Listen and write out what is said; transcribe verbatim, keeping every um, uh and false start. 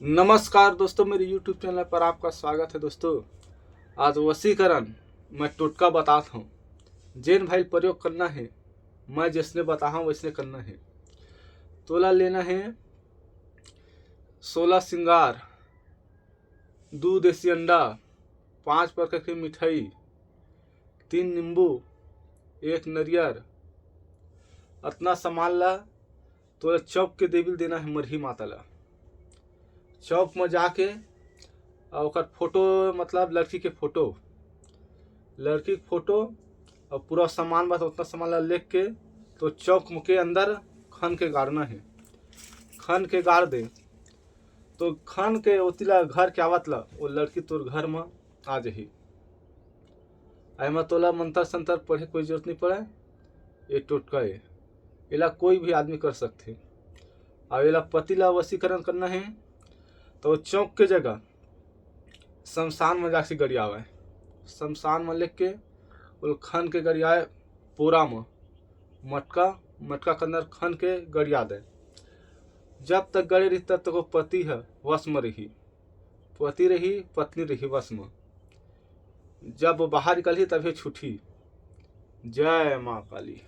नमस्कार दोस्तों, मेरे YouTube चैनल पर आपका स्वागत है। दोस्तों, आज वशीकरण मैं टोटका बतात हूँ। जेन भाई प्रयोग करना है, मैं जैसने बताहूँ वैसने करना है। तोला लेना है सोलह सिंगार, दू देसी अंडा, पाँच प्रकार के मिठाई, तीन नींबू, एक नरियर। अतना सामान ला तोला चौक के देवी ल देना है, मरही माता ला। चौक में जाके अउ ओकर फोटो, मतलब लड़की के फोटो, लड़की के फोटो अउ पूरा सामान बस उतना सामान ला लेके तो चौक के अंदर खन के गाड़ना है। खन के गाड़ दे तो खन के ओती ला घर के आवत ला वो लड़की तोर घर में आ जाही। एमा तोला मंतर संतर पढ़े कोई जरूरत नहीं पड़े। ये टोटका है, एला कोई भी आदमी कर सकथे। अउ एला पति ला वशीकरण करना है तो चौक के जगह शमशान में जाके गड़ियावे। शमशान में लेके ओल खन के गड़ियाए, पूरा में मटका, मटका के अंदर खन के गड़िया दे। जब तक गड़े रही तब तक वो पति है वश में रही, पति रही, पत्नी रही वश में। जब वो बाहर निकलही तभी छूटी। जय माँ काली।